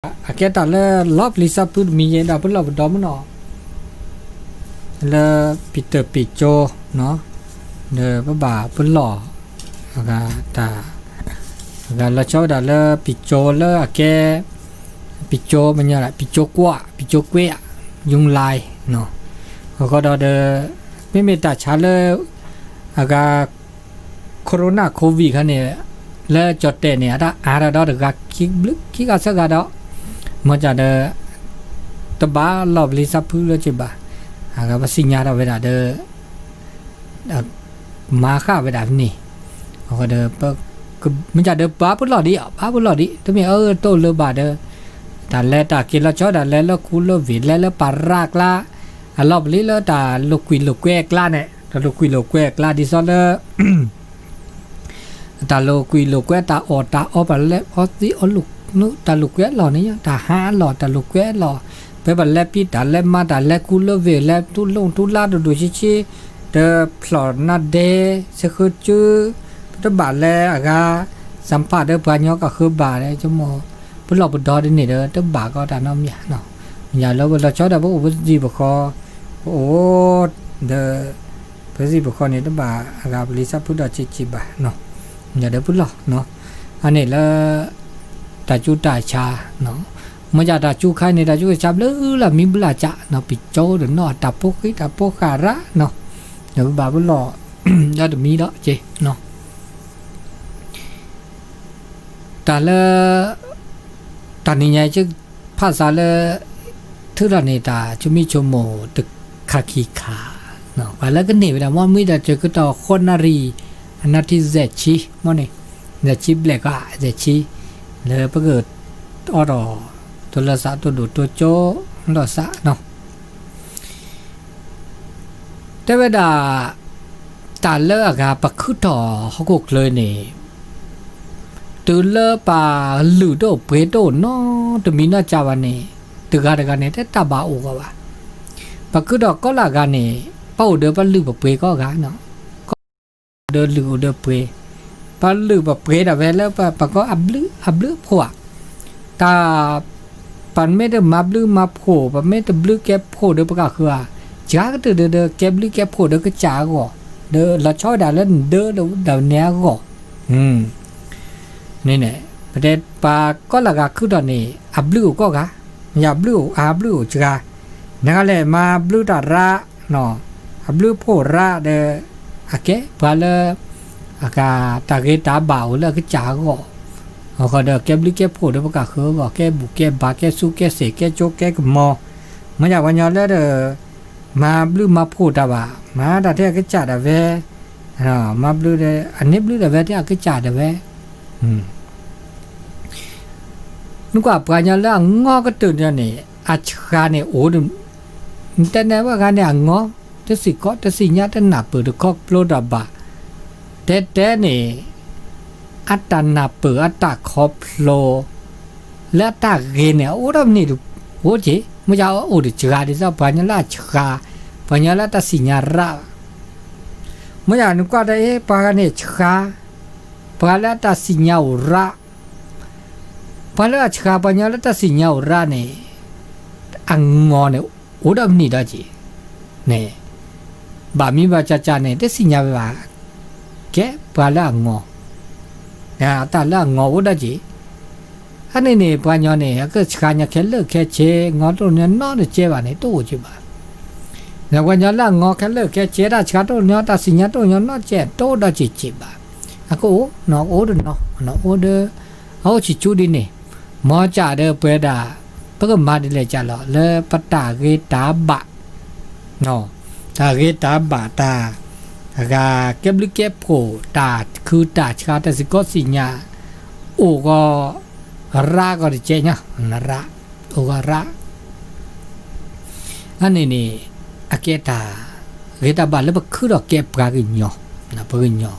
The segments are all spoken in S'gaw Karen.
အကဲတၢ်လၢလီၢ်ပျံၤဆၣ်ဖုတမံၤယဲဒၣ် ပလီၢ်ပဒီမ့ၢ်နီၤ လၢပံၤတၢၢ်ပံၤကၠိ ဒီးပဘၣ်ပလီၢ်အဂၤ တၢ် အဂၤလီၤဆီဝဲဒၣ်လၢပံၤကၠိလၢအကဲ ပံၤကၠိမညီဒၣ် ပံၤကၠိကွၢ် ပံၤကၠိကွဲး ယူၤလံ အဃိဒီး မ့မ့ၢ်တၢ်ဆါလၢ အဂၤ corona covid ခါန့ၣ် လၢကၠီၣ်တဲာ်န့ၣ် အတၢ်အါထီၣ်ဒီးတဂၤ ခံဂၤဆၢဂၤဒီး မ့ၢ်ကဒီး တဘၣ်လီၢ်ပျံၤဆၣ်ဖုလၢက့ၤဘၣ် အဂၤပသ့ၣ်ညါထီၣ်ဝဲဒၣ်ဒီး မၤဃာ်ဝဲဒၣ်န့ၣ် အဃိဒီး မ့ၢ်ကဒီးပာ်ပလီၢ်ဒံး ပာ်ပလီၢ်ဒံး တမ့ၢ်အၢတအိၣ်လၢၤဘၣ်ဒီး တၢ်လဲၤတၢ်က့ၤလီၤဆီဒၣ်လဲာ်လၢခူလၢဝ့ၢ် လဲၤလၢပၤရၣ်ကျါ အလီၢ်ပျံၤလၢတၢ်လိာ်ကွံာ်လိာ်ကွဲအကျါန့ၣ် တၢ်လိာ်ကွံာ်လိာ်ကွဲအကျါဒ်သိးလၢ တၢ်လိာ်ကွံာ်လိာ်ကွဲ တၢ်အီၣ်တၢ်အီ ပလဲၤအီသံးအီလိာ် တၢ်လိာ်ကွဲအလီၢ်န့ၣ် တၢ်ဟးအလီၢ် တၢ်လိာ်ကွဲအလီၢ် ဖဲပလဲၤပံတၢ်လဲၤမၤတၢ်လဲၤခူလၢဝ့ၢ် လဲၤတူၢ်လိာ်တူၢ်လါဒိၣ်ဒိၣ်ဆံးဆံး တဖျီၣ်နါဒဲ ဆၢဃုကၠိ ပတဘၣ်လဲၤအဂၤ စၢဖးဒီးပှၤကညီကဃၢၤဘၣ် ပလီၢ်ပဒီဒ်န့ၣ်ဒီး တဘၣ်ကီတၢ်နီတမံၤ မ့ၢ်ယၤလၢပလီၤဆီဒၣ် ပအိၣ်ပသံၣ်ပဃီ ပအိၣ်ဒီး ပသံၣ်ပဃီန့ၣ် တဘၣ်အဂၤပျံၤဆၣ်ဖုဒီးစ့စ့ဘၣ် မ့ၢ်ယၤဒီးပလီၢ် အန့ၣ်လၢ တၢ်ကၠူတၢ်ဆါ မ့ၢ်ယၤတၢ်ကၠူခါန့ၣ် တၢ်ကၠူတၢ်ဆါဘျုးလၢမံဘျၣ်ကၠး ပံၤကၠိဒီးနီၢ်တၢ်ဖိဃံတၢ်ဖိဃာ်ရၣ် ဒီးပဘၣ်ပလီၢ် ဒီးတမံၤဒီးက့ၤ တၢ်လၢ တၢ်နံၤညါ ဖးစးလၢ ထုးထီၣ်န့ၣ် တၢ်ဆိမိၣ်ဆိကမိၣ်တခါခံခါ ပှၤလၢကန့ၢ်ဝဲဒၣ် မ့ၢ်မ့ၢ်တၢ်စၢၤကတီၢ်ဃိးနၣ်ရံၣ် အနၣ်ထံၣ်ယဲၢ်ဆံ မ့ၢ်န့ၣ် ယဲၢ်ဆံဘျဲၣ်ကီး ယဲၢ်ဆံ လၢပက အိၣ်ဒီး တိၢ်လီၤစးတိၢ်ဒိၣ်တိၢ်ကၠိ လီၤစးနီၤ တဲဝဲဒၣ် တၢ်လၢအဂၤပခုထီၣ်ဟီၣ်ခိၣ်ချၢန့ၣ် တုၤလၢပလုၢ်တအိၣ်ပှ့ၤတအိၣ်နီတမံၤနီၢ်ကၢဘၣ်န့ၣ် တဂၤတဂၤန့ၣ် တတၢ်ဘၣ်အိၣ်ဂီၢ်ဘၣ်. ပခုထီၣ်ကီလၢအဂၤန့ၣ် ပအိၣ်ဒီးပလုၢ်ပပှ့ၤကီးဂၤနီၤ ကီၢ်ဒီးလုၢ်အိၣ်ဒီးပှ့ၤ ပလုၢ်ပပှ့ၤဒၣ်ဝဲလၢပကီၢ်အဘျုးအဖှိၣ်ဧါ တၢ် ပမ့ၢ်တမၤဘျုးမၤဖှိၣ် ပမ့ၢ်တဘျုးကဲဖှိၣ်ဒီးပကဃုဧါ, စှၤကတၢၢ်ဒီး ကဲဘျုးကဲဖှိၣ်ဒီးကစၢ်အဂီၢ်, ဒီးလီၤဆီဝဲဒၣ်လၢနဒၢဒီးနၤအဂီၢ်, န့ၣ် ပတဲပှၤကီၢ်လၢဂၤခုထီၣ်န့ၣ် အဘျုးအိၣ်ကီးဂၤ, ယဘျုးအိၣ်အါဘျုးအိၣ်စှၤ, နကလဲၤမၤဘျုးတၢ်ရၣ် အဘျုးဖှိၣ်ရၣ်ဒီး အကဲပှၤလၢ အကတၢ်ဂ့ၤတၢ်ဘၣ်အိၣ်လၢအကစၢ်အဂီၢ်, အဃိဒီးကဲဘျုးကဲဖှိၣ်ဒီးပကဃုအဂီၢ်, ကဲဘူၣ်ကဲဘါ ကဲဆူကဲစ့ၣ် ကဲကၠိကဲကမီၤ, မ့ၢ်ယၤပှၤညီလၢဒီး မၤဘျုးမၤဖှိၣ်တၢ်ဘၣ်, မၤတၢ်ထဲအကစၢ်ဒၣ်ဝဲ, မၤဘျုးဒီး အန့ၢ်ဘျုးဒၣ်ဝဲထဲအကစၢ်ဒၣ်ဝဲ နကွၢ်ပှၤညီလၢအငီကတၢၢ်န့ၣ် အဆှါန့ၣ်အိၣ်, နတဲနဲဝဲဂၤန့ၣ်အငီ, တစံၣ်ကီး တစံၣ်ညါ တနၢ်ပၢၢ်တခီဖျိတၢ်ဘၣ်, တဲတဲန့ၣ် အတၢ်နၢ်ပၢၢ်အတၢ်ခီဖျိ လၢအတၢ်ဂ့ၤန့ၣ် အအိၣ်ဒီးမနုၤတအိၣ်က့ၤ, မ့ၢ်ယၤအိၣ်တစှၤဒ်သိးပှၤညီလၢအဆှါ, ပှၤညီလၢတၢ်စံၣ်ညါရၣ် မ့ၢ်ယၤနကွၢ်တၢ်အံၤ ပှၤဂၤန့ၣ်ဆှါ, ပှၤလၢအတၢ်စံၣ်ညါအိၣ်ရၣ်, ပှၤလၢအဆှါ ပှၤညီလၢတၢ်စံၣ်ညါအိၣ်ရၣ်န့ၣ် အငီန့ၣ် အိၣ်ဒီးမနုၤဒီးက့ၤ, န့ၣ် ဘၣ်မံဘၣ်ကၢ်ကၢ်န့ၣ် တစံၣ်ညါဝဲဘၣ်, ကဲပှၤလၢအငီ, အတၢ်လၢအငီအိၣ်ဒီးက့ၤ အန့ၣ်န့ၣ် ပှၤညီန့ၣ် အကဆှါညီခဲလၢာ်ခဲဆ့ ငီတအိၣ်ညီနီတကဲဘၣ်န့ၣ် တအိၣ်က့ၤဘၣ်. ဒီးပှၤညီလၢအငီခဲလၢာ်ခဲဆ့ တၢ်ဆှါတအိၣ်ညီ တၢ်စံၣ်ညါတအိၣ်ညီနီတကဲ တအိၣ်ဒီးက့ၤက့ၤဘၣ်. အကအိၣ်နီၤ အိၣ်ဒီးနီၤ အိၣ်ဒီး အအိၣ်ဆံးဆူဒ်န့ၣ် မ်ကၢ်ဒီးပဝဲဒၣ် ပကမၤဒ်လဲၣ်ကၢ်လီၤ လၢပတၢ်ဂ့ၤတၢ်ဘၣ် တၢ်ဂ့ၤတၢ်ဘၣ်တၢ် အဂၤကဲဘျုးကဲဖှိၣ် တၢ်ခုတၢ်ဆှါ တၢ်စံၣ်ကီးစံၣ်ညါ အိၣ်ဂီၢ် ရၣ်ဂီၢ်တကဲးညါ ရၣ် အိၣ်ဂီၢ်ရၣ် အန့ၣ်န့ၣ် အကဲတၢ်ဂ့ၤတၢ်ဘၣ်လၢပခုထီၣ်ကဲပှၤကညီ ပှၤကညီ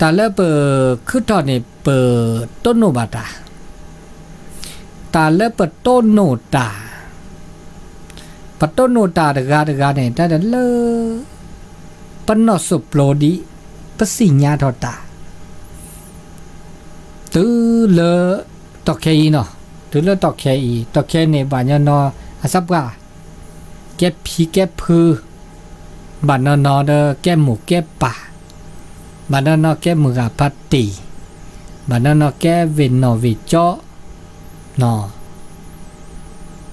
တၢ်လၢပခုထီၣ်န့ၣ် ပတိၢ်နီၣ်ဘၣ်တၢ်, တၢ်လၢပတိၢ်နီၣ်တၢ်, ပတိၢ်နီၣ်တၢ်တဂၤတဂၤန့ၣ် တၢ်လၢ ပနီၢ်စိၣ်ပျိဒံး ပသ့ၣ်ညါထီၣ်တၢ်, တုၤလၢ တီၢ်ခဲအံၤနီၤ, တုၤလၢတီၢ်ခဲအံၤ, တီၢ်ခဲန့ၣ် ဘၣ်ညီနီၤ အသးပှၢ် ကဲဖံကဲဖု, ဘၣ်နီၤနီၤဒီးကဲမိၢ်ကဲပၢ်, ဘၣ်နီၤနီၤကဲမုၢ်ဂၤဖါတံၢ်, ဘၣ်နီၤနီၤကဲဝ့ၢ်နီၢ်ဝ့ၢ်ကၠီ,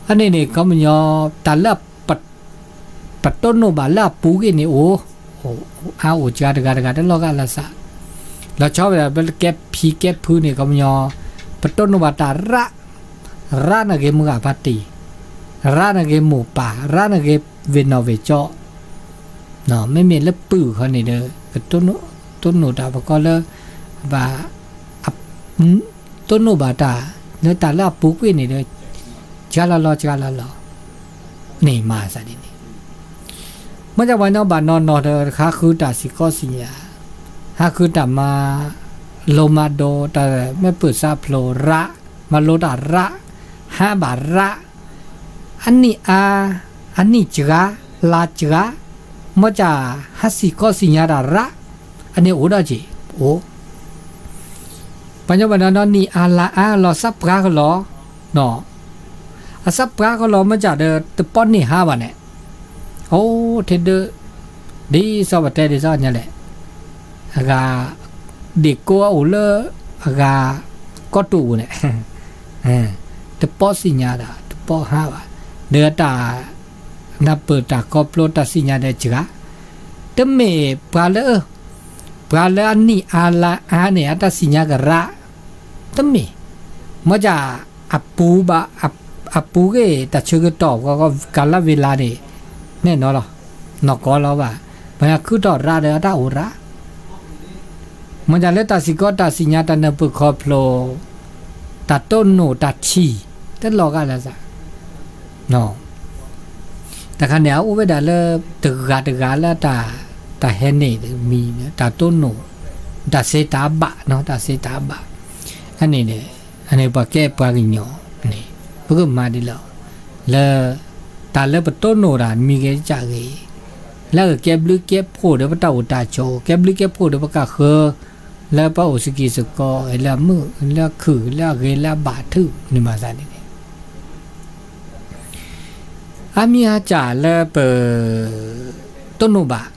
အန့ၣ်န့ၣ် ခီပညီ တၢ်လၢ ပတိၢ်နီၣ်ဘၣ်လၢအပူၤကွံာ်န့ၣ်အိၣ်, အါအိၣ်စှၤတဂၤတဂၤတလီၤဂာ်လၢသး, လီၤဆီဝဲဒၣ်လၢကဲဖံကဲဖုန့ၣ် ခီပညီ ပတိၢ်နီၣ်ဘၣ်တၢ်ရး, ရးန့ၣ်ဂ့ၤမုၢ်ဂၤဖါတံၢ်, ရးန့ၣ်ဂ့ၤမိၢ်ပၢ်, ရးန့ၣ်ဂ့ၤဝ့ၢ်နီၢ်ဝ့ၢ်ကၠီ, မ့မ့ၢ်လၢပုၢ်ခီန့ၣ်ဒီး ကတိၢ်နီၣ်တၢ်ပကီလၢ ဘၣ် တိၢ်နီၣ်ဘၣ်တၢ် လၢတၢ်လၢအပူၤကွံာ်န့ၣ်ဒီး စှၤလီၤလီၤစှၤလီၤလီၤ, န့ၣ်မၤသးဒ်န့ၣ်, မ့ၢ်ဒ်ပှၤညီဘၣ်နီၤနီၤဒီး ဟးဃုတၢ်စံၣ်ကီးစံၣ်ညါ, ဟးဃုတၢ်မၤလိမၤဒိး တၢ်မ့ၢ်ပၢၢ်ဆါဖျိးရး, မၤလိတၢ်ရး, ဟးဘၣ်ရး အနံၣ်အါ, အနံၣ်စှၤ, လါစှၤ, မ့ၢ်ဒ်ဟးစံၣ်ကီးစံၣ်ညါတၢ်ရး, အန့ၣ်အိၣ်ဒီးက့ၤ, အိၣ်, ပှၤညီဘၣ်နီၤနီၤ နံၣ်အါလါအါလီၤ သးပှၢ်ကလီၤ, အသးပှၢ်ကလီၤ မ့ၢ်ဒ်ဒီး တပီၢ်န့ၢ်ဟါဘၣ်န့ၣ်, အိၣ်ထဲဒၣ်, ဒ်သိးပတဲဒ်သိးညါလဲၣ်, အဂၤ ဒ့ၣ်ကိအအိၣ်လၢ အဂၤ ကီၢ်တူာ်ပူၤန့ၣ် တပီၢ်စံၣ်ညါဒီး တပီၢ်ဟါဘၣ်, ဒီးတၢ် နၢ်ပၢၢ်တၢ်ခီဖျိတၢ်စံၣ်ညါဒီးစှၤ, တမ့ၢ်ပှၤလၢ, ပှၤလၢအနံၣ်အါလါအါန့ၣ် အတၢ်စံၣ်ညါကရး, တမ့ၢ်, မ့ၢ်ဒ် အပူၤဘၣ်, အပူၤဂ့ၤ တၢ်ဆၢကတီၢ် ကလၢဝ့လါန့ၣ် နဲၣ်နီၤလီၤ, နီၢ်ကီလီၤဘၣ်, ပှၤဃုထီၣ်ရးဒီးအတၢ်အိၣ်ရး မ့ၢ်ဒ်လၢတၢ်စံၣ်ကီးတၢ်စံၣ်ညါတၢ်နၢ်ပၢၢ်ခီဖျိ, တၢ်တိၢ်နီၣ်တၢ်ထံၣ်, တလီၤဂာ်လၢသး, တခါန့ၣ် အအိၣ်ဝဲဒၣ်လၢ တဂၤတဂၤလၢတၢ်, တၢ်ဟဲန့ၣ်မံၤ တၢ်တိၢ်နီၣ်, တၢ်စံးတၢ်ဘၣ်နီၤ တၢ်စံးတၢ်ဘၣ်, အန့ၣ်န့ၣ်, အန့ၣ်ပှၤကဲပှၤကညီန့ၣ်, ပကမၤဒ်လဲၣ်, လၢ တၢ်လၢပတိၢ်နီၣ်တၢ်မံၤဂ့ၤကစၢ်ဂ့ၤ, လၢကကဲဘျုးကဲဖှိၣ်ဒီးပတၢ်အိၣ်တၢ်ဆိး ကဲဘျုးကဲဖှိၣ်ဒီးပကဃၢၤ, လၢပအိၣ်စကံးစကီးလၢအမုာ်လၢအခုၣ်လၢအဂ့ၤလၢအဘၣ်ထုးန့ၣ်မၤသးဒ်န့ၣ်, အါမံၤအါစၢ်လၢပ တိၢ်နီၣ်ဘၣ်,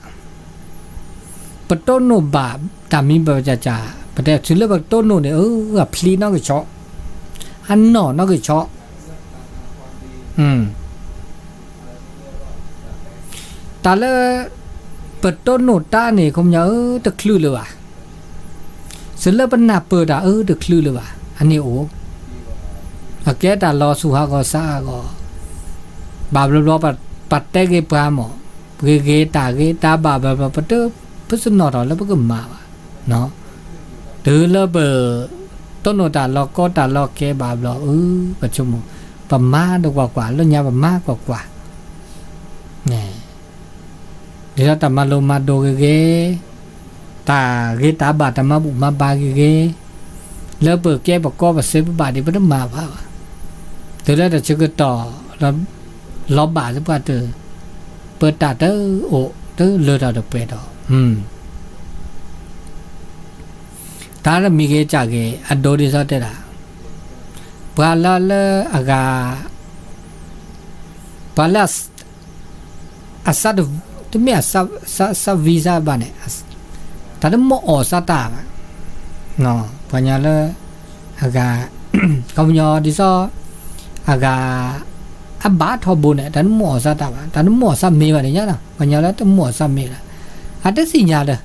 ပတိၢ်နီၣ်ဘၣ်တၢ်မံၤဘၣ်ကၢ်ကၢ်, ပတဲတုၤလၢပတိၢ်နီၣ်န့ၣ် အၢ အဖျံနီၣ်ဂံၢ်ဆီ, အနီၢ်နီၣ်ဂံၢ်ဆီ, တၢ်လၢ ပတိၢ်နီၣ်တၢ်န့ၣ် ခီပညီ အၢ တချုးလၢၤဘၣ်, စလၢပနၢ်ပၢၢ်တၢ် အၢ တချုးလၢၤဘၣ် အန့ၣ်အိၣ်, အကဲတၢ်လီၤဆူၣ်ဟးဂီၤဆါဟးဂီၤ, ဘၣ်ဘျီဘျီ ပတဲဂ့ၤပှၤမး, ဂ့ၤဂ့ၤတၢ်ဂ့ၤတၢ်ဘၣ် ဘျီဘျီ ပတဖုစနီၣ်ထီၣ်လၢပကမၤဘၣ်, တုၤလၢပ တိၢ်နီၣ်တၢ်လီၤကီတၢ်လီၤကဲဘၣ်ဘျီ အၢ ပဆိကမိၣ်, ပမၤဒီးကွၢ်ကွၢ် လၢညါပမၤကွၢ်ကွၢ် ဒ်သိးတၢ်မၤလိမၤဒိးဂ့ၤဂ့ၤ, တၢ်ဂ့ၤတၢ်ဘၣ် တၢ်မၤဘူၣ်မၤဘါဂ့ၤဂ့ၤ, လၢပကဲပကီပစၢပဘၣ်ဒံး ပတမၤဘၣ်ဘၣ်, တုၤလၢတၢ်ဆၢကတီၢ် လီၤဘၣ်သပှၢ်တၢၢ်, ပတၢ်တအိၣ် တလၢထီၣ်တပှဲၤထီၣ်, တၢ်တမံၤဂ့ၤကၢ်ဂ့ၤ အဒိဒ်သိးတဲဒၣ်, ပှၤလၢလၢအဂၤ ပှၤလၢ အသးတ, တမ့ၢ်အသး, သး, သးဝံသးဘၣ်န့ၣ်, တၢ်တမိၣ်အီၣ်သးတၢ်ဘၣ်, ပှၤညီလၢ အဂၤ, ခီပညီဒ်သိး အဂၤ အဘၣ်ထီဘိန့ၣ် တၢ်တမိၣ်အီၣ်သးတၢ်ဘၣ်, တၢ်တမိၣ်အီၣ်သးမ့ၤဘၣ်န့ၣ်ညါနီၤ, ပှၤညီလၢတမိၣ်အီၣ်သးမ့ၤဘၣ်, အတသ့ၣ်ညါလၢ တၢ်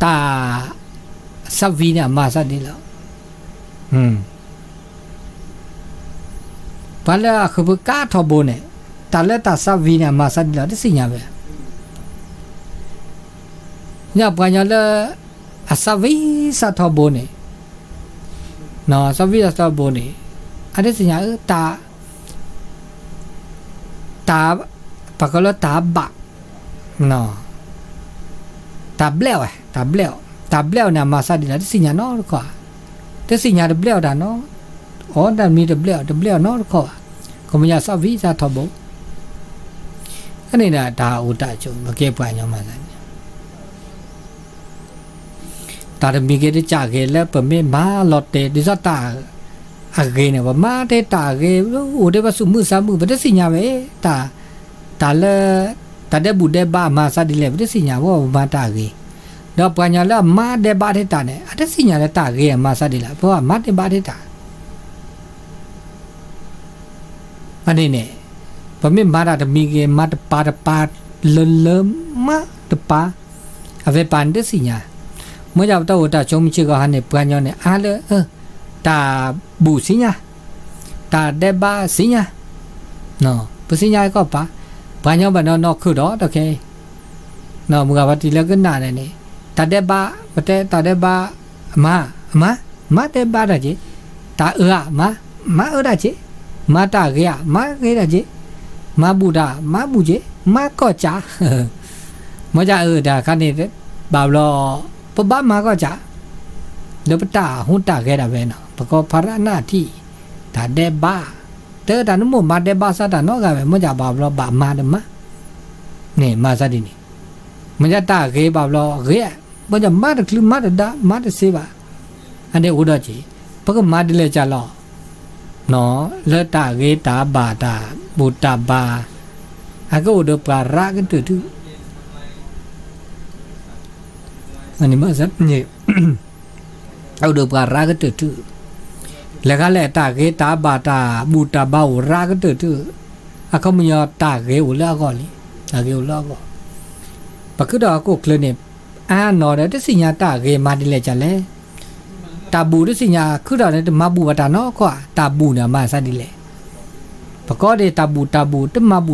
သးဝံန့ၣ် အမၤသးဒ်လဲၣ် ပှၤလၢအဃုာ်ပကါထီဘိန့ၣ်, တၢ်လၢတၢ်သးဝံန့ၣ် အမၤသးဒ်လဲၣ် တသ့ၣ်ညါဝဲ, ညၣ်ပှၤညီလၢ အသးဝံသးထီဘိန့ၣ်, သးဝံသးထီဘိန့ၣ်, အတသ့ၣ်ညါ တၢ် တၢ် ပှၤကီလၢတၢ်ဘၣ်, တၢ်ဘျဲၣ်ဝဲ, တၢ်ဘျဲၣ်အီၤ, တၢ်ဘျဲၣ်အီၤန့ၣ် အမၤသးဒ်လဲၣ် တသ့ၣ်ညါနီတခီ, တသ့ၣ်ညါတဘျဲၣ်အီၤတၢ်နီ, အီၣ်တၢ်မံၤတဘျဲၣ်အီၤ တဘျဲၣ်အီၤနီတခီဘၣ်, ခီပညီသးဝံသးထီဘိ, အန့ၣ်ဒီးတၢ်အိၣ်တၢ်ဆိး ပကဲပှၤကညီမၤသးန့ၣ် တၢ်တမံၤဂ့ၤတကးဂ့ၤလၢပမ့ၢ်မၤလီၤတဲာ် ဒ်သိးတၢ်အဂ့ၤန့ၣ် ပမၤတ့ၢ်တၢ်အဂ့ၤ အိၣ်ဒံးပှၤဆူၣ်မုၢ်ဆါမုၢ် ပတသ့ၣ်ညါဝဲ တၢ် တၢ်လၢ တၢ်ဒဲးဘူၣ်ဒဲးဘးအမၤအသးဒ်လဲၣ် ပတသ့ၣ်ညါ ပမၤတၢ်အဂ့ၤ, ဒီးပှၤကညီလၢအမၤဒဲးဘးတ့ၢ်တၢ်န့ၣ် အတသ့ၣ်ညါလၢတၢ်ဂ့ၤအမၤအသးဒ်လဲၣ် ပှၤမၤဒဲးဘးတ့ၢ်တၢ် အန့ၣ်န့ၣ် ပမ့ၢ်မၤတၢ်တမံၤဂ့ၤ မၤတပၤတပၤ လၢလၢမၤတပၤ အဝဲပာ်န့ၣ်တသ့ၣ်ညါ, မ့ၢ်ဒ်ပတၢ်အိၣ်တၢ်ဆိးမုၢ်ဆ့ၣ်ဂီၤဟါန့ၣ် ပှၤကညီန့ၣ် အါလၢ တၢ်ဘူၣ်သ့ၣ်ညါ, တၢ်ဒဲးဘးသ့ၣ်ညါ, ပသ့ၣ်ညါကီၢ်ပၤ, ပှၤကညီဘၣ်နီၢ်နီၢ်ခုၣ်ဒီးတခဲအံၤ မုၢ်ဂၤဖါတံၢ်လၢကနၣ်န့ၣ်န့ၣ် တၢ်ဒဲးဘး ပတဲတၢ်ဒဲးဘး မၤ မၤ မၤဒဲးဘးတၢ်က့ၤ, တၢ်အၢဧါ မၤ မၤအၢတၢ်က့ၤ, မၤတၢ်ဂ့ၤဧါ မၤဂ့ၤတၢ်က့ၤ, မၤဘူၣ်တၢ် မၤဘူၣ်က့ၤ, မၤကီၢ်ကး, မ့ၢ်ဒ်အၢတၢ်ခါန့ၣ် ဘၣ်ဘျီ ပဘၣ်မၤကီၢ်ကး လၢပတၢ်ဟူးတၢ်ဂဲၤဒၣ်ဝဲနီၤ ပကီၢ်ဖးရၣ်နၢ်ထံၣ် တၢ်ဒဲးဘး, တၢ်တၢ်နမိၢ်မၤဒဲးဘးစးတၢ်နီတဂၤဝဲ မ့ၢ်ဒ်ဘၣ်ဘျီဘၣ်မၤတမၤ, န့ၣ်မၤသးဒ်န့ၣ်, မ့ၢ်ဒ်တၢ်ဂ့ၤဘၣ်ဘျီဂ့ၤ, မ့ၢ်ဒ်မၤတချုးမၤတဒါ မၤတသ့ဘၣ်, အန့ၣ်အိၣ်ဒီးက့ၤ, ပကမၤဒ်လဲၣ်ကလီၤ လၢတၢ်ဂ့ၤတၢ်ဘၣ်တၢ်ဘူၣ်တၢ်ဘါ, အကအိၣ်ဒီးပှၤရးကတၢၢ်ထူၣ်, အိၣ်ဒီးပှၤရးကတၢၢ်ထူၣ်, လဲၤခါလဲၣ်တၢ်ဂ့ၤတၢ်ဘၣ်တၢ်ဘူၣ်တၢ်ဘါအိၣ်ရးကတၢၢ်ထူၣ်, အခီပညီတၢ်ဂ့ၤအိၣ်လၢအဂီၢ်လံ, တၢ်ဂ့ၤအိၣ်လၢအဂီၢ်, ပခုထီၣ်ဟီၣ်ခိၣ်ချၢန့ၣ် အါနီၤဒီးတသ့ၣ်ညါတၢ်ဂ့ၤမၤဒ်လဲၣ်ကလဲၣ် တၢ်ဘူၣ်တသ့ၣ်ညါ ခုထီၣ်န့ၣ် တမၤဘူၣ်ဘၣ်တၢ်နီတခီဧါ, တၢ်ဘူၣ်န့ၣ်မၤ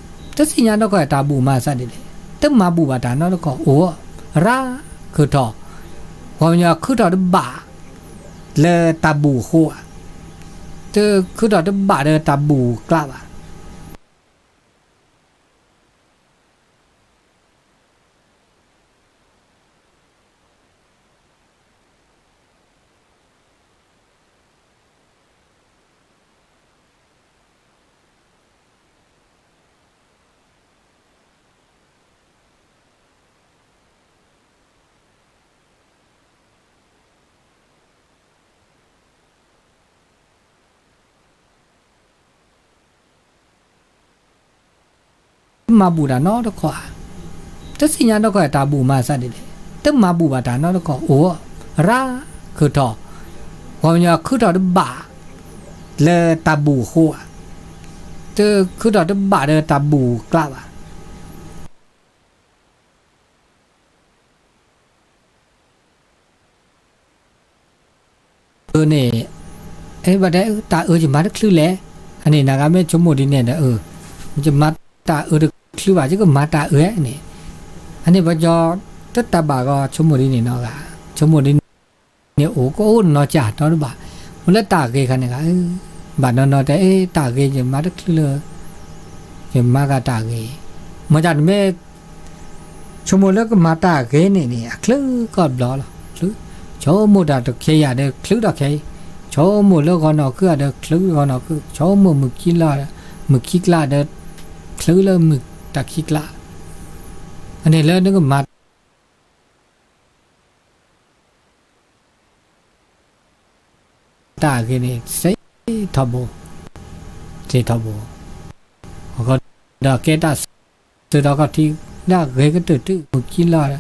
သးဒ်လဲၣ်, ပကိးဒၣ်တၢ်ဘူၣ်တၢ်ဘူၣ် တမၤဘူၣ်တၢ်နီတခီဧါ, တသ့ၣ်ညါနီတခီ တၢ်ဘူၣ်မၤသးဒ်လဲၣ်, တမၤဘူၣ်ဘၣ်တၢ်နီတခီ အိၣ် ရးခုထီၣ်, ပှၤကညီခုထီၣ်တဘၣ် လၢတၢ်ဘူၣ်အဃိဧါ, တခုထီၣ်တဘၣ်ဒီးတၢ်ဘူၣ်ကျးဘၣ် တမၤဘူၣ်တၢ်နီတခီဧါ, တသ့ၣ်ညါနီတခီ တၢ်ဘူၣ်မၤသးဒ်လဲၣ်, တမၤဘူၣ်ဘၣ်တၢ်နီတခီ အိၣ် ရးခုထီၣ်, ပှၤကညီခုထီၣ်တဘၣ် လၢတၢ်ဘူၣ်အဃိဧါ, တခုထီၣ်တဘၣ်ဒီးတၢ်ဘူၣ်ကျးဘၣ် အၢန့ၣ်, ဘၣ်တဲ တၢ်အၢယမၤတချုးလဲၣ်, အန့ၣ်နဂၤမ့ၢ်ဆိကမိၣ်ဒ်န့ၣ်ဒီး ယမၤတၢ်အၢတချုးဘၣ် ယကမၤတၢ်အၢန့ၣ်, အန့ၣ်ပကီၢ်တတၢ်ဘၣ်ဂီၤဆိကမိၣ်ဒ်န့ၣ်နီၤဂၤ, ဆိကမိၣ်ဒ်န့ၣ်အိၣ်ကအိၣ်နီၢ်ကၢ်နီတဘၣ်, အိၣ်လၢတၢ်ဂ့ၤခါန့ၣ်ဂၤ, ဘၣ်နီၢ်နီၢ်တဲ တၢ်ဂ့ၤယမၤတချုးလၢ ယမၤဂၤတၢ်ဂ့ၤ, မ့ၢ်တၢ်နမ့ၢ် ဆိကမိၣ်လၢကမၤတၢ်ဂ့ၤန့ၣ်န့ၣ် အချုးကီၢ်ဘျီလီၤ, ဆိကမိၣ်တၢ်တခဲယၤဒီးချုးဒီးခဲအံၤ, ဆိကမိၣ်လၢဂီၤနီၢ်ခုၣ်ဒီးချုးဂီၤနီၢ်ခုၣ်, ဆိကမိၣ်မုၢ်ခံလီၤ, မုၢ်ခံကျါဒီး ချုးလၢမုၢ်တၢ်ခံကျါ, အန့ၣ်လၢနကမၤ တၢ်အဂ့ၤန့ၣ် စ့ထီဘိ, စ့ထီဘိ, အဃိဒီးကဲတၢ်ဆၢဒီးခီၣ်ထံး လၢအဂ့ၤကတၢၢ်တုၣ် မုၢ်ခံလီၤ,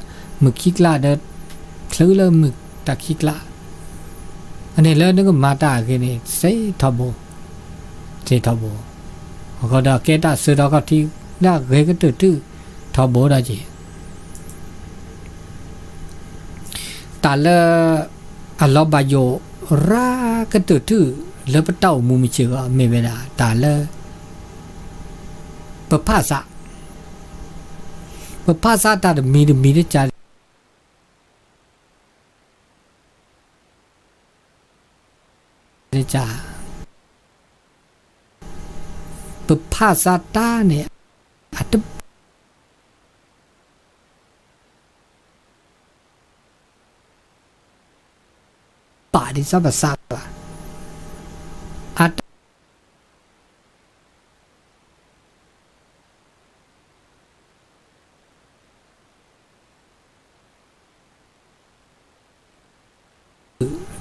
မုၢ်ခံကျါဒီး ချုးလၢမုၢ်တၢ်ခံကျါ, အန့ၣ်လၢနကမၤတၢ်အဂ့ၤန့ၣ် စ့ထီဘိ, စ့ထီဘိ, အဃိဒီးကဲတၢ်ဆၢဒီးခီၣ်ထံး လၢအဂ့ၤကတၢၢ်တုၣ်ထီဘိဒီးက့ၤ တၢ်လၢ အလီၤဘၣ်ယိၣ်ရၤကတၢၢ်တုၣ် လၢပတၢ်အိၣ်မူမုၢ်ဆ့ၣ်ဂီၤ မ့ၢ်ဝဲဒၣ်တၢ်လၢ ပဖးစး, ပဖးစးတၢ်တမံၤတမံၤတကး တကး ပဖးစးတၢ်န့ၣ် အတ ပာ်ဒ်သိးပစးဘၣ်, အတ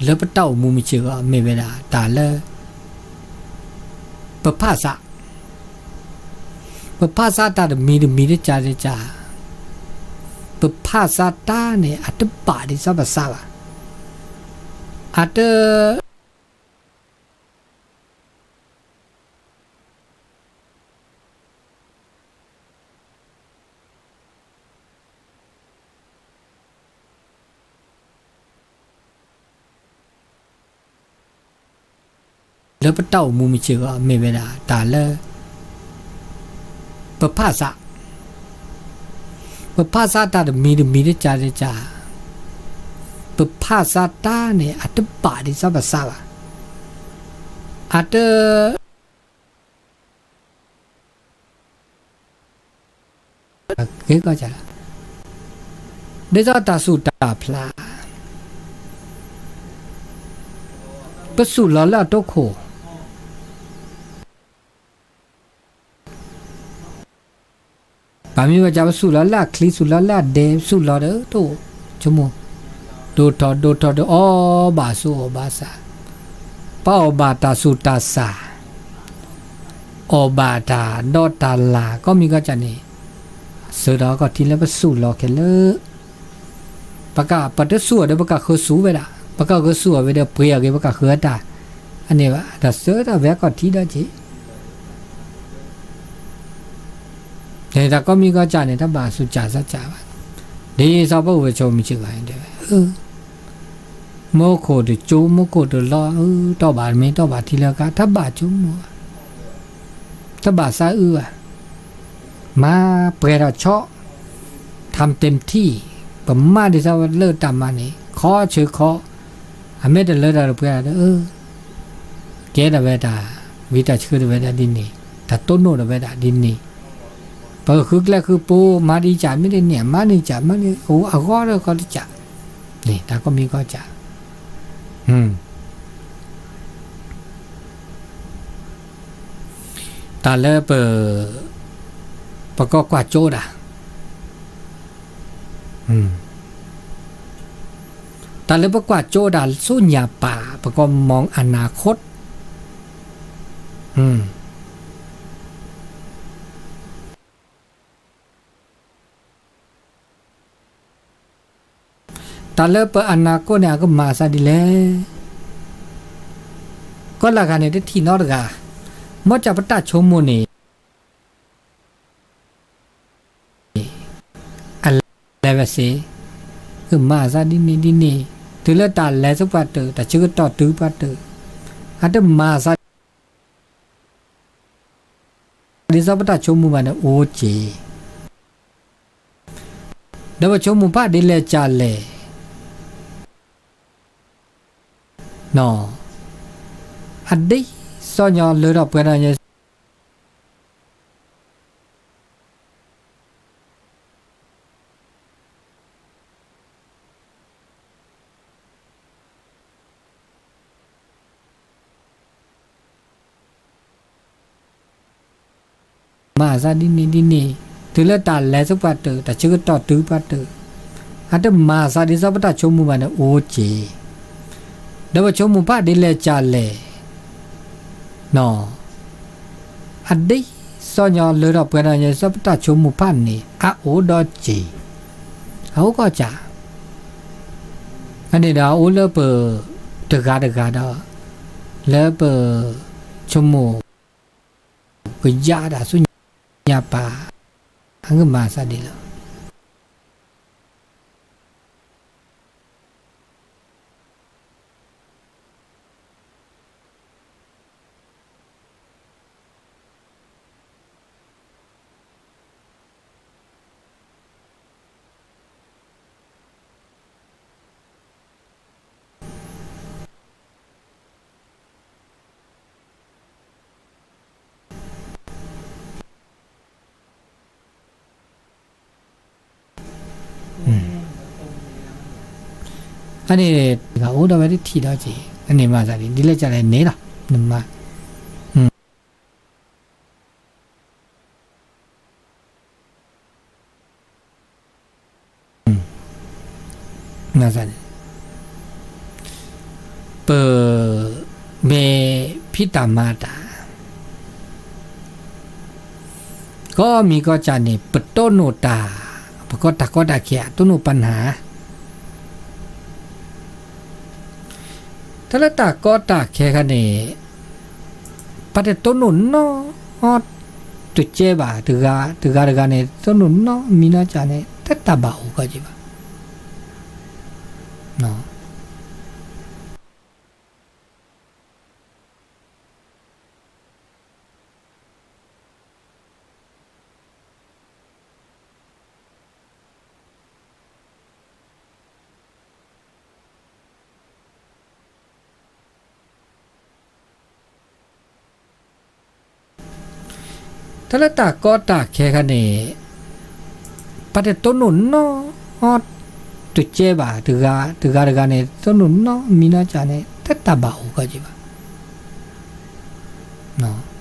လၢပတၢ်အိၣ်မူမုၢ်ဆ့ၣ်ဂီၤ မ့ၢ်ဝဲဒၣ်တၢ်လၢ ပဖၣ်ဆါ, ပဖၣ်ဆါတၢ်တမံၤတမံၤတကးတကး, ပဖၣ်ဆါတၢ်န့ၣ် အတဘၣ်ဒ်သိးပဆါဘၣ်, အတ လၢပတၢ်အိၣ်မူမုၢ်ဆ့ၣ်ဂီၤ မ့ၢ်ဝဲဒၣ်တၢ်လၢ ပဖၣ်ဆါ, ပဖၣ်ဆါတၢ်တမံၤတမံၤတကးတကး, ပဖၣ်ဆါတၢ်န့ၣ် အတဘၣ်ဒ်သိးပဆါဘၣ်, အတ ကဲကီၢ်စး, ဒ်သိးတၢ်ဆူးတၢ်ဖျး, ပဆူးလီၤလၢအတိခိၣ်, ပမ့ၢ်ဝဲကပဆူးလီၤလၢအချံ ဆူးလီၤလၢအဒဲ ပဆူးလီၤဒီး တအိၣ်ဆိကမိၣ်, ဒိၣ်ထီၣ်ဒိၣ်ထီၣ်ဒီး အီၣ်ဘၣ်ဆူးအီၣ်ဘၣ်ဆါ, ပအီၣ်ဘၣ်တၢ်ဆူးတၢ်ဆါ အီၣ်ဘၣ်တၢ်ဒီးတၢ်လၢ် ကိးမံၤကိးကၢ်န့ၣ်, စၢၤတၢ်ခီၣ်ထံးလၢပဆူးလီၤခဲလၢာ်, ပက ပတဆူးအီၤဒီး ပကဃုဆူးဝဲဒၣ်, ပကဃုဆူးအီၤဝဲဒီး ပှ့ၤအီၤဂ့ၤ ပကဃုတၢ်, အန့ၣ်ဘၣ် တၢ်စၢၤတၢ်ဝဲခီၣ်ထံးဒီးက့ၤ တၢ်ကိးမံၤကိးကၢ်န့ၣ် တဘၣ်ဆူးကၢ်စၢ်ကၢ်ဘၣ်, ဒ်သိးပအိၣ်ဝဲဆိးမုၢ်ဆ့ၣ်ဂီၤတဲဝဲ, မူခိၣ်တကၠိ မူခိၣ်တလီၤ, တီၢ်ဘၣ်မ့ၢ်တီၢ်ဘၣ်ထံလၢကါ တဘၣ်ဆိကမိၣ်ဘၣ်, တဘၣ်သးအုးဘၣ်, မၤပှဲၤထီၣ်ဆီ, ထၢမ်တ့ၢ်ထံ, ပမၤဒ်သိးလၢတၢ်မၤန့ၣ် ခီဆၢခီ, အမ့ၢ်တလၢတၢ်တပှဲၤဒီး ကဲထီၣ်ဝဲဒၣ်, ဝံတၢ်ဆှၢထီၣ်ဝဲဒၣ်ဒ်န့ၣ်, တၢ်တိၢ်နီၣ်ထီၣ်ဝဲဒၣ်ဒ်န့ၣ်, ပဃုကျဲဃုပိ မၤဒ်ကၢ် မ့ၢ်တန့ၢ် မၤန့ၢ်ကၢ် မၤန့ၢ်အဂီၢ်ဒီးကီတကၢ်, န့ၣ် တၢ်ကိးမံၤကိးကၢ်, တၢ်လၢပ ပကကွၢ်ကၠိဒၣ် တၢ်လၢပကွၢ်ကၠိဒၣ် ဆူညါပၢ် ပကမီၤအနၤခိၣ်, တၢ်လၢပအနၤခိၣ်န့ၣ် အကမၤအသးဒ်လဲၣ်. ကီၢ်လၢ်ဂၤန့ၣ် တထံၣ်နီတဂၤ, မ်ပတၢ်ဆိကမိၣ်န့ၣ် အလဲၤဝဲစ့ၢ်, ကမၤအသးဒ်န့ၣ်ဒ်န့ၣ်, တုၤလၢတၢ်လဲၤဆူပှၤတၢၢ် တၢ်ဆၢကတီၢ်တုၤပှၤတၢၢ်, အတမၤအသး ဒ်သိးပတၢ်ဆိကမိၣ်ဘၣ်န့ၣ် အိၣ်က့ၤ, ဒီးပဆိကမိၣ်ဖးဒ်လဲၣ်ကလဲၣ်, အဒ်သိးညီလၢထီၣ်ပှဲၤထီၣ်ညီ မၤအသးဒ်န့ၣ်ဒ်န့ၣ်, တုၤလၢတၢ်လဲၤဆူပှၤတၢၢ် တၢ်ဆၢကတီၢ်တုၤပှၤတၢၢ်, အတမၤအသးဒ်သိးပတၢ်ဆိကမိၣ်ဘၣ်န့ၣ် အိၣ်က့ၤ, ဒီးပဆိကမိၣ်ဖးဒ်လဲၣ်ကလဲၣ်, အဒ်သိးညီလၢထီၣ်ပှဲၤထီၣ်ညီ ဒ်သိးပတၢ်ဆိကမိၣ်ဖးန့ၣ် အအိၣ်ဒီးက့ၤ, အအိၣ်ကီၢ်ကၢ်, အန့ၣ်ဒီးအအိၣ်လၢပ တဂၤတဂၤဒီး လၢပ ဆိကမိၣ် ကယၢ်ဒၣ်ဆူညါပၢ် အကမၤအသးဒ်လဲၣ်. အန့ၣ် အိၣ်ဒီးဝဲတထံၣ်ဒီးက့ၤ အန့ၣ်မၤသးဒ်လဲၣ်ကလဲၣ်န့ၣ်လီၤ နမၤ မၤသးဒ် ပမ့ၢ်ဖံးတၢ်မၤတၢ် ကိးမံၤကိးကၢ်န့ၣ် ပတိၢ်နီၣ်တၢ်, ပကိးတၢ်ကီတၢ်ခဲ တိၢ်နီၣ်ပနၢ်, တၢ်လၢတၢ်ကီတၢ်ခဲခါန့ၣ် ပှၤတတိၢ်နီၣ်နီတကဲဘၣ်, တဂၤတဂၤန့ၣ် တိၢ်နီၣ်နီမံၤနီကၢ်န့ၣ် တတၢ်ဘၣ်အိၣ်ကီက့ၤဘၣ်. တၢ်လၢတၢ်ကီတၢ်ခဲခါန့ၣ် ပှၤတတိၢ်နီၣ်နီတကဲဘၣ်, တဂၤတဂၤန့ၣ် တိၢ်နီၣ်နီမံၤနီကၢ်န့ၣ် တတၢ်ဘၣ်အိၣ်ကီက့ၤဘၣ်.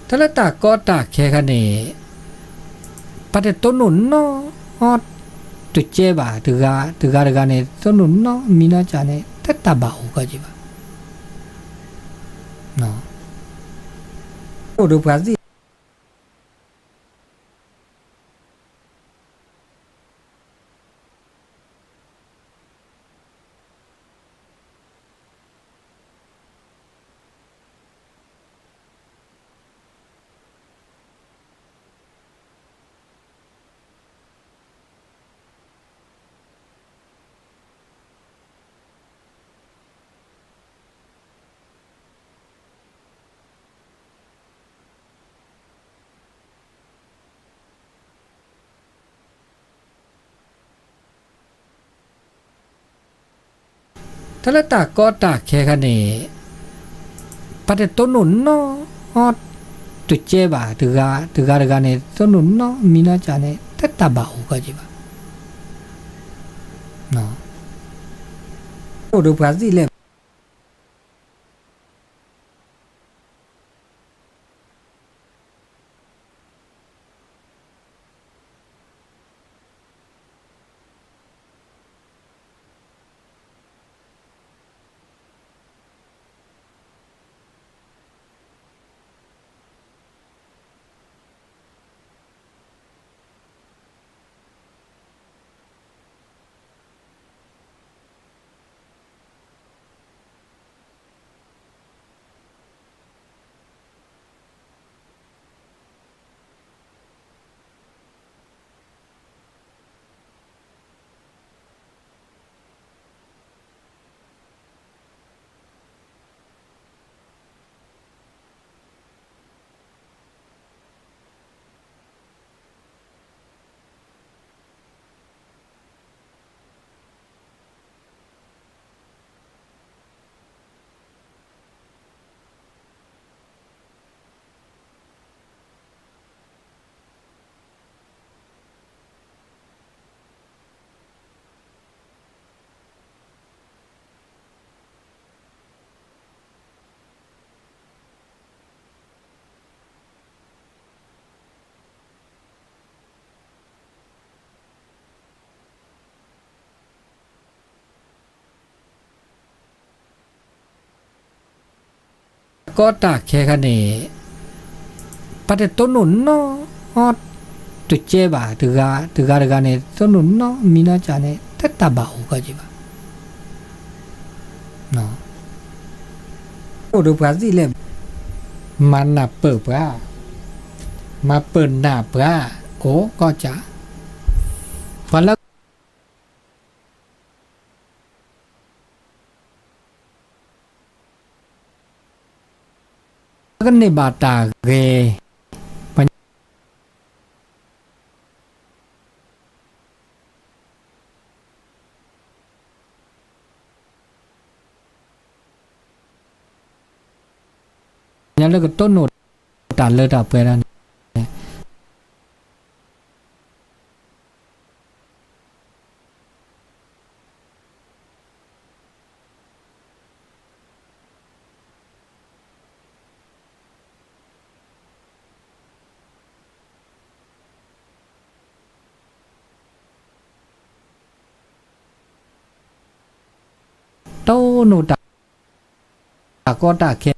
တၢ်လၢတၢ်ကီတၢ်ခဲခါန့ၣ် ပှၤတတိၢ်နီၣ်နီ တကဲဘၣ်, တဂၤတဂၤန့ၣ် တိၢ်နီၣ်နီမံၤနီကၢ်န့ၣ် တတၢ်ဘၣ်အိၣ်ကီက့ၤဘၣ်. အိၣ်ဒီးပှၤသ့ၣ် တၢ်လၢတၢ်ကီတၢ်ခဲခါန့ၣ် ပှၤတတိၢ်နီၣ်နီ တကဲဘၣ်, တဂၤတဂၤန့ၣ် တိၢ်နီၣ်နီမံၤနီကၢ်န့ၣ် တတၢ်ဘၣ်အိၣ်ကီက့ၤဘၣ်. အိၣ်ဒီးပှၤသ့ၣ်လဲၣ်. ကီတၢ်ခဲခါန့ၣ် ပှၤတတိၢ်နီၣ်နီ တကဲဘၣ်, တဂၤတဂၤန့ၣ် တိၢ်နီၣ်နီမံၤနီကၢ်န့ၣ် တတၢ်ဘၣ်အိၣ်ကီက့ၤဘၣ်. အိၣ်ဒီးပှၤသ့ၣ်လဲၣ်, မၤနၢ်ပၢၢ်ပှၤ, မၤပၢၢ်နၢ်ပှၤ, အိၣ်ကီကၢ်, ပှၤလၢ ကန့ၢ်ဘၣ်တၢ်ဂ့ၤ, ပှၤ လၢကတိၢ်နီၣ်တၢ်လၢတၢ်ပှဲၤဒီးန့ၣ် တိၢ်နီၣ်တၢ် တၢ်ကီတၢ်ခဲ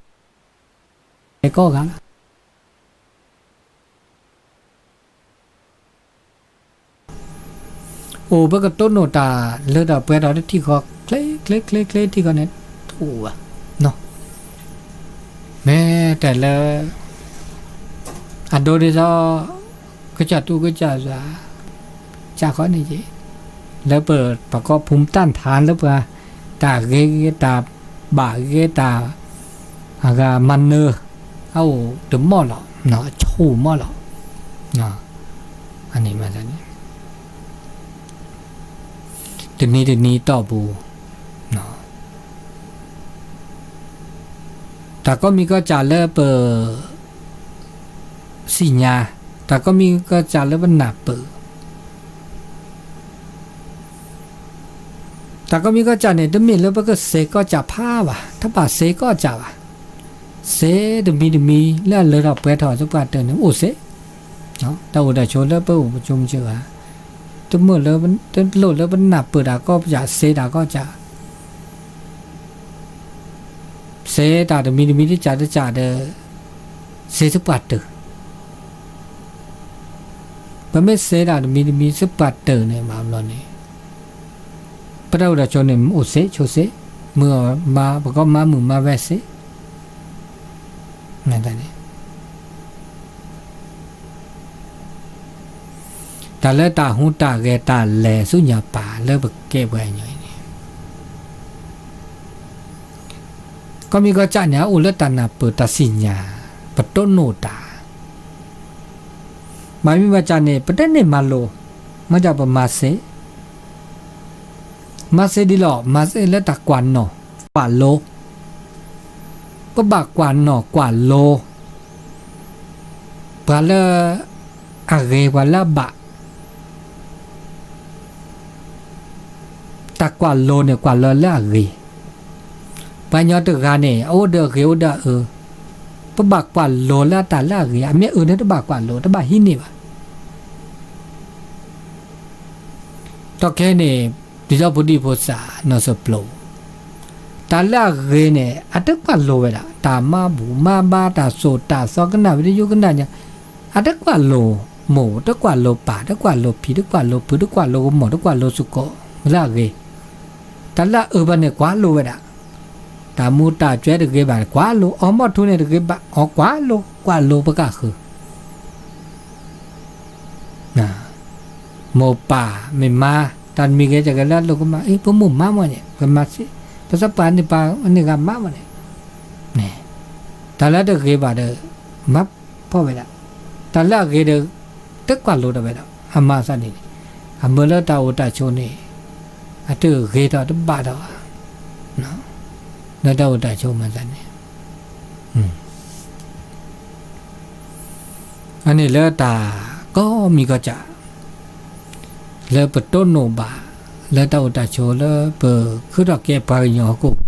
ကီဂၤလီၤ. အိၣ်ပကတိၢ်နီၣ်တၢ်လၢတၢ်ပှဲၤထီၣ်တထံၣ်ဃီ ချ့ချ့ချ့ချ့ထံၣ်ဃီန့ၣ် တအိၣ်ဘၣ်. မ့ၢ်တဲလၢ အဒိဒ်သိး ကစၢ်တူၢ်ကစၢ်ယွၤ ကစၢ်ဃီန့ၣ်က့ လၢပပှၤကီၢ်ဖူမတၢ်ထါလၢပှၤ တၢ်ဂ့ၤဂ့ၤ တၢ်ဘၣ်ဂ့ၤ တၢ် အဂၤမၤနၢၤ အအိၣ်တမီၢ်လီၤ အဆူၣ်မီၢ်လီၤ. အန့ၣ်မး တနံၤတနံၤတီၢ်ပူၤ တၢ်ကီမံၤကီၢ်စၢ်လၢပ သ့ၣ်ညါ, တၢ်ကီမံၤကီၢ်စၢ်လၢပနၢ်ပၢၢ်, တၢ်ကီမံၤကီၢ်စၢ်န့ၣ် တမ့ၢ်လၢပကစဲးကီၢ်စၢ်ဖးဘၣ်, တဘၣ်စဲးကီၢ်စၢ်ဘၣ်, စဲးတမံၤတမံၤလၢအလၢထီၣ်ပှဲၤထီၣ်သပှၢ်တၢၢ်န့ၣ် အိၣ်စဲး, တၢ်အိၣ်တၢ်ဆိးလၢပအိၣ်ပဆိးမုၢ်စၢၤဘၣ်, တမ့ၢ်လၢ တလိၣ်လၢပနၢ်ပၢၢ်တၢ်ကီၢ်စၢ် စဲးတၢ်ကီၢ်စၢ် စဲးတၢ်တမံၤတမံၤတစၢ်တစၢ်ဒီး စဲးသပှၢ်တၢၢ်, ပမ့ၢ်စဲးတၢ်တမံၤတမံၤသပှၢ်တၢၢ်န့ၣ် ဘၣ်ဘျီန့ၣ် ပတၢ်အိၣ်တၢ်ဆိးန့ၣ် အိၣ်စဲးဆိးစဲး, မုၢ်အမၤ ပကမၤမုာ်မၤဝဲစဲး, မ့ၢ်တၢ်န့ၣ် တၢ်လၢတၢ်ဟူးတၢ်ဂဲၤတၢ်လဲၤဆူညါပၢ်လၢပကဲပှၤကညီအံၤန့ၣ်, ကီၢ်မံၤကီၢ်စဲၣ်န့ၣ် အအိၣ်လၢတၢ်နၢ်ပၢၢ်တၢ်သ့ၣ်ညါ, ပတိၢ်နီၣ်တၢ်, မ့မ့ၢ်ဘၣ်ဆၣ်န့ၣ် ပတန့ၢ်မၤလိ, မ့ၢ်ဒ်ပမၤစ့ မၤစ့ဒ်လဲၣ်, မၤစ့လၢတၢ်ကွၢ်နီၣ်ကွၢ်လိ, ပဘၣ်ကွၢ်နီၣ်ကွၢ်လိ ပှၤလၢအဂ့ၤ ပှၤလၢအဘၣ်, တၢ်ကွၢ်လိန့ၣ် ကွၢ်လီၤလၢအဂ့ၤ, ပှၤကညီတဂၤန့ၣ် အအိၣ်ဒီးအဂ့ၤအိၣ်ဒီးအအၢ, ပဘၣ်ကွၢ်လိလၢတၢ်လၢအဂ့ၤ, အမ့ၢ်အအၢန့ၣ်တဘၣ်ကွၢ်လိ တဘၣ်ဟံးန့ၢ်ဘၣ်. ဒီးခဲအံၤန့ၣ် ဒ်သိးဖိဒံဖိသၣ်နီၢ်စၢဖျိ, တၢ်လၢအဂ့ၤန့ၣ် အတကွၢ်လိဝဲဒၣ်, တၢ်မၤဘူၣ်မၤဘါ တၢ်သိၣ်တၢ်သီ ကနၣ်ဝံၤတယုၢ်ကနၣ်ညါ, အတကွၢ်လိမိၢ် တကွၢ်လိပၢ် တကွၢ်လိဖံ တကွၢ်လိဖု တကွၢ်လိကမိၢ် တကွၢ်လိစ့ၢ်ကီးလၢအဂ့ၤ, တၢ်လၢအအၢဘၣ်န့ၣ် ကွၢ်လိဝဲဒၣ်, တၢ်မူတၢ်စဲတဂ့ၤဘၣ် ကွၢ်လိ, အီၣ်မီၣ်ထူန့ၣ်တဂ့ၤဘၣ် အီၣ်ကွၢ်လိ, ကွၢ်လိပကဃုာ် မိၢ်ပၢ်မ့ၢ်မၤ တၢ်တမံၤဂ့ၤတဂ့ၤလၢအလိၣ်ကမၣ် အ့ ပမိၢ်မၤမီၢ်န့ၣ် ပမၤစ့, ပသးပှၢ်န့ၣ်ပှၤန့ၣ်ဂၤမၤမီၢ်န့ၣ်, တၢ်လၢတဂ့ၤဘၣ်ဒီး မၤဖီၣ်ဝဲဒၣ်, တၢ်လၢအဂ့ၤဒီး တကွၢ်လိဒီးဝဲဒၣ်, အမၤသးန့ၣ်န့ၣ်, အမ့ၢ်လၢတၢ်အိၣ်တၢ်ဆိးန့ၣ် အတဂ့ၤထီၣ်တဘၣ်ဒီး, လၢတၢ်အိၣ်တၢ်ဆိးမၤသးန့ၣ် အန့ၣ်လၢတၢ်ကိးမံၤကီၢ်စဲၣ် လၢပတိၢ်နီၣ်ဘၣ် လၢတၢ်အိၣ်တၢ်ဆိးလၢပဃုထီၣ်ကဲပှၤကညီဟီၣ်ခိၣ်